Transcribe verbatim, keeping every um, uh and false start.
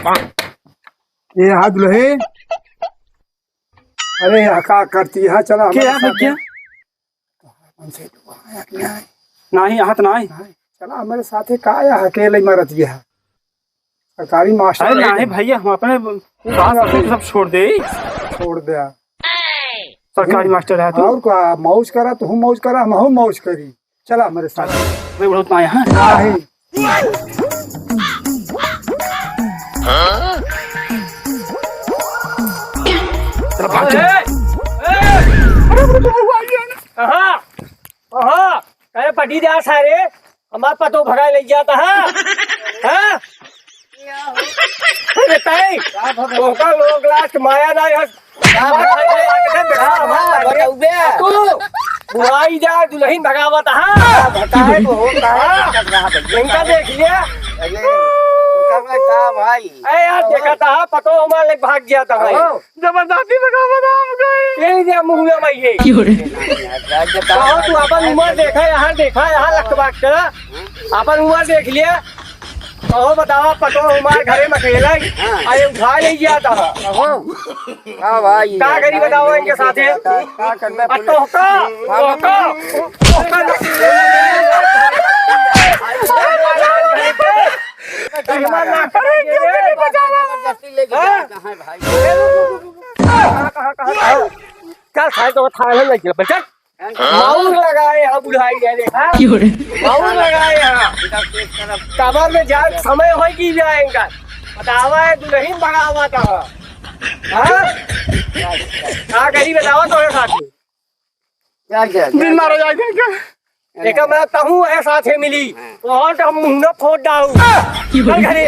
ये हाथ दुल्हे। अरे, यहाँ का करती है? चला के हमारे यहाँ साथ। क्या? हमसे तो आया कि नहीं? नहीं, यहाँ तो नहीं। नहीं, चला हमारे साथ। का यहाँ अकेले मरत ये है? सरकारी मास्टर अरे है नहीं क्या? भैया, हम अपने सास ससुर सब छोड़ दे। छोड़ दे। सरकारी मास्टर है तू। और का, मौज करा, तू मौज करा, हम मौज करी। चला हमारे साथ। मैं बोलत ना यहाँ। नहीं। चला भाग चल। ए, ए, कहाँ? कहाँ? अरे पटीदार सारे, हमार पतो भगाए ले जाता है। हाँ? अरे ताई, तोहका लोग लाज माया ना है। तू बुढ़ाई जा, दुल्हन भगावत है। हाँ? इनका देख लिया। ए यार, देखा था, पतो हमारे भाग गया था भाई। जबरदस्ती में का बदाम गई। यही दे मुंह में भाई ये। क्यों रे? कहो तू अपन उम्र देखा, यहाँ देखा, यहाँ लख बात करा। अपन उम्र देख लिया। कहो बतावा, पतो हमारे घरे में अकेला ही। हाँ। अरे उठा ले गया था। हाँ भाई। का करी बतावा इनके साथे? का, का करना अब तो होता, हाँ। होता, होता। अरे, क्यों नहीं बचावा? जबरदस्ती लेके हाँ? जा, कहाँ है भाई? कहाँ, कहाँ, कहाँ? चल, खाए तो खाए है, नहीं चल, चल। माउर लगाए हैं बुढ़ाई ने, देखा? क्यों रे? माउर लगाए हैं। कमर में जान समय होई कि जाए इनका। बतावा है, दुल्हन भगावा था। हाँ? का करी बतावा तो है साथ में। क्या, क्या, क्या? दिन मारा जाए क्या? एका मैं तहूँ है साथे मिली। हाँ। वहाँ तो हम मुंह ना फोड़ डाऊ। चल घरे।